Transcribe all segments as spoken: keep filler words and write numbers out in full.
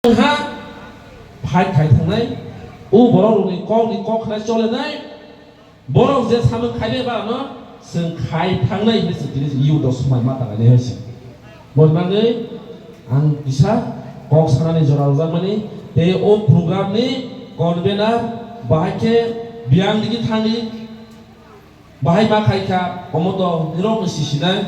Ha, fight khai thangnai, o borok rokni kok ni kok khnai cholenai, borok je samung khaibai ba ano chwng khai thangnai hinwi chwng tini youth rok swmai ma tangnai hai se. Bo bagwi ang kisa kok sanani jora rwjakmani tei o program ni convener bahai khe biyang digi thangwi Bahai ma khai kha, omo to nirok ni sisinai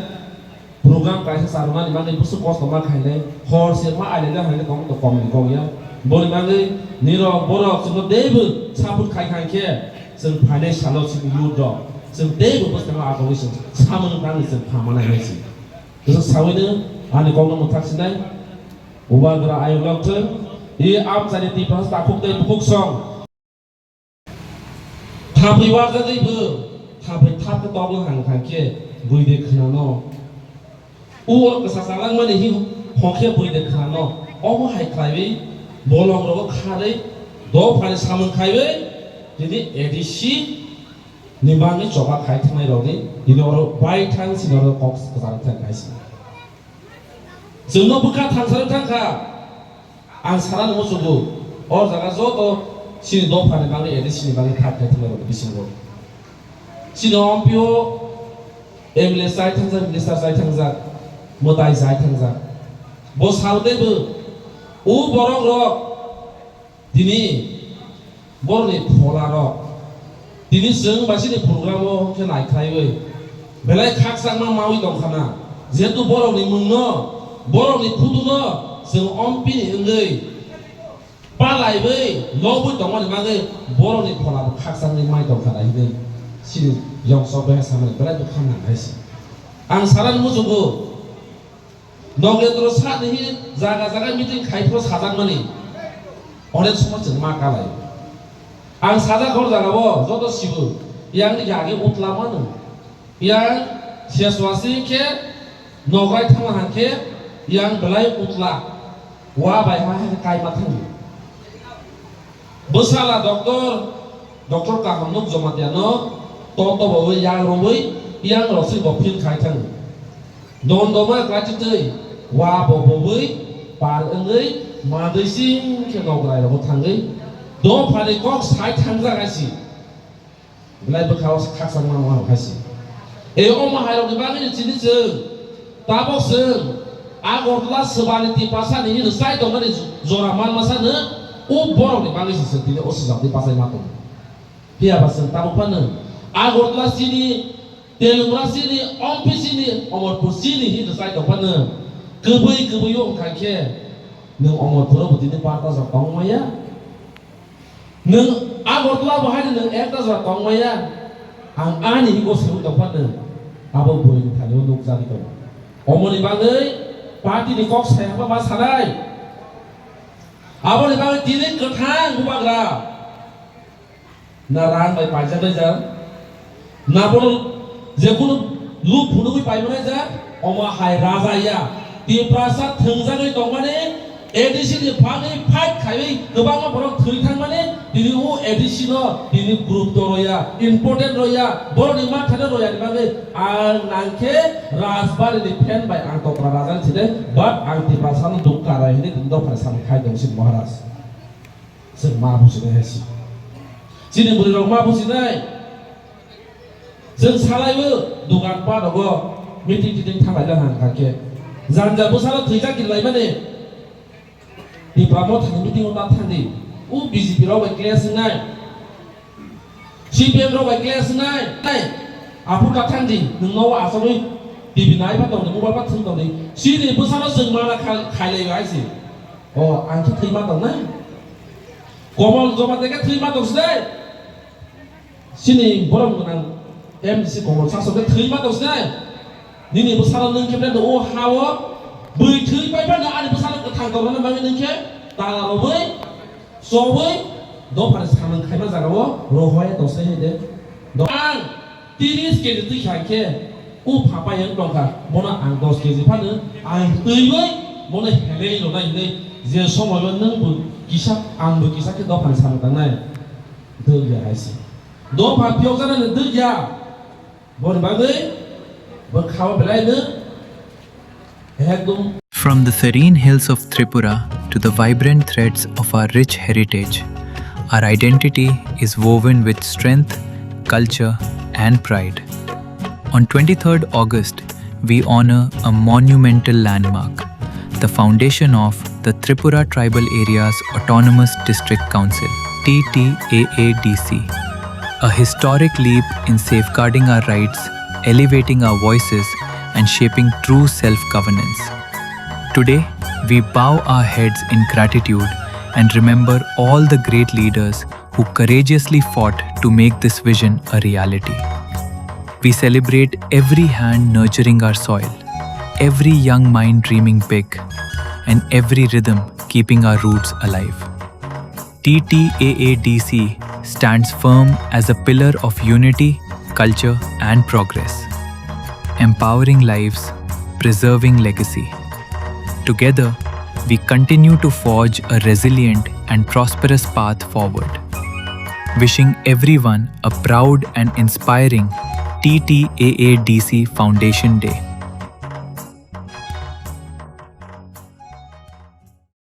program kaisa charwnani bagwi bwswk kosto ma khainai, hor se ma ailai hai tong to kom ni kok ya. Boni bagwi nirok borok chwngno teibo support khai kha khe chwng phainai salo chini youth rok chwng teibo bwskango agogwi chwng samung tangwi chwng pha manai hai se. Bwswk sawino ani kokno mwthak sinai, Bubagra ayuk lok thung, i amchaini Tiprasa takhuk tei bukhuk song. Thapwi wajagwi bo, thapwi thap khe tokno hang thang khe bui de khwnano. O kwsa chalangmani hi hokhe bui de khwnano. Omo hai khlaiwi bolong rogo kharwi dophani samung khaiwi tini A D C ni bagwi choba khai thangnai rokni tini oro bai thang sini oro kok kwchang thang khai sini. Chwngno bwkha thangsarwi thang kha. Ang sana nungwi sugo, o jaga joto chini dophani bagwi A D C ni bagwi thap khai thangna rokni bisingo. Chini M P O, M L A chai thangjak, minister chai thangjak, mwtai chai thangjak. Bo sao teibo, o borok rok tini Borokni phola rok tini chwng bai chini program o khe nai khlaiwi belai khakchangma mawi tong khana, jehetu borokni mungno, borokni phutuno chwng ompini wngwi palaiwi lobwi tongmani bagwi borokni phola bo khakchangwi mai tong khana hinwi chini yong sok bai samani belai bwkha nang hai se. Ang sana muchungo. Nogendro sani hi jaga jaga meeting khai phro sajakmani. Onek somo chwng ma kalai. Ang sajak hor jaga o joto sibu. Yang ni age utla mano. Yang seswasi khe nograi thangma hangkhe yang belai utla. Wa bai ha ha kai ma thangi. Bwsala doctor, doctor kaham nuk Jomatiano to tobawi yang romwi yang roswi bo phil khai thang. Don doma kachitwi wa bo bobwi par wngwi madwi sing khe nograi rogo thangwi dophani kok sai thangjak asi. Belai bwkha o khakchangma wngma hai se. E omo hairokni bagwi chini chwng tabok chwng Agartala swbani Tiprasani hino chai tongmani jora manmasano o borokni bagwi se chwng tini o swijak twi bachai ma tongo. Phiya ba chwng tabok phano Agartala chini, Telungra chini, Ompi chini, Omorpur chini hino chai tong phano kwbwi kwbwi o wngkha khe nwng Omorpuro bo tini barta jora tong maya. Nwng Agartala bo haino nwng ekta jora tong maya, ang ani higo simi tong phano abo bwrwini thani o nukjagwi tongo. Omoni bagwi party ni kok sai haba ma sanai. Aboni bagwi tini kwthang bubagra na rang bai paijak laijak. Nabono jekunu luk phunugwi paimanai jak, omo hai raja ya. Tiprasa thwngjagwi tongmani A D C ni bagwi fight khaiwi kwbangma borok thwi thangmani, tini o A D C no tini gurutto roya, important roya, borokni mathano royani bagwi ang nangkhe Rajbari ni fan bai ang tokra raja ni thide, but ang Tiprasa no dukka rai hini tini dophani samung khai tong si Maharaj. Chwng ma businai hai se. Chini bwrwi rok ma businai. Chwng salaibo dogan pa rogo meeting titing thanglai na hang kha khe. Janja bwsano thwijak kirlaimani. Tipra Motha ni meeting o ta thangdi. U B J P rok bai clash wngnai. C P M rok bai clash wngnai. Aphuru ta thangdi. Nwng nogo achugwi T V nai pha tongdi, mobile pha thwng tongdi. Chini bwsano chwng mana khai, khailai hai se. O, ang khe thwi ma tongnai. Komol Jamatia khe thwi ma tong sinai. Chini borom gwnang M D C Komol Sasok khe thwi ma tong sinai. Nini bwsano nwng khe belai o ha-o bwi thwi pai phano ani bwsano kwthang tongmani bagwi nwng khe tala rwui, chobwi, dophani samung khaima jagao rohorya tong sinai hai de. Ang Tris K G twi kha khe, o phapai yang tongkha, bono ang dos K G phano, ang twiwi bono helai rwnai hinwi, je somoio nwng bo kisa, ang bo kisa khe dophani samung tangnai. Dwkya hai se. Dopha phiyokjaknai no dwkya. Boni bagwi bo khao belai no ekdom. From the serene hills of Tripura to the vibrant threads of our rich heritage. Our identity is woven with strength, culture, and pride. On twenty-third August, we honor a monumental landmark, the foundation of the Tripura Tribal Areas Autonomous District Council, T T A A D C, a historic leap in safeguarding our rights, elevating our voices, and shaping true self governance. Today, we bow our heads in gratitude and remember all the great leaders who courageously fought to make this vision a reality. We celebrate every hand nurturing our soil, every young mind dreaming big, and every rhythm keeping our roots alive. T T A A D C stands firm as a pillar of unity, culture, and progress, empowering lives, preserving legacy. Together, we continue to forge a resilient and prosperous path forward. Wishing everyone a proud and inspiring T T A A D C Foundation Day.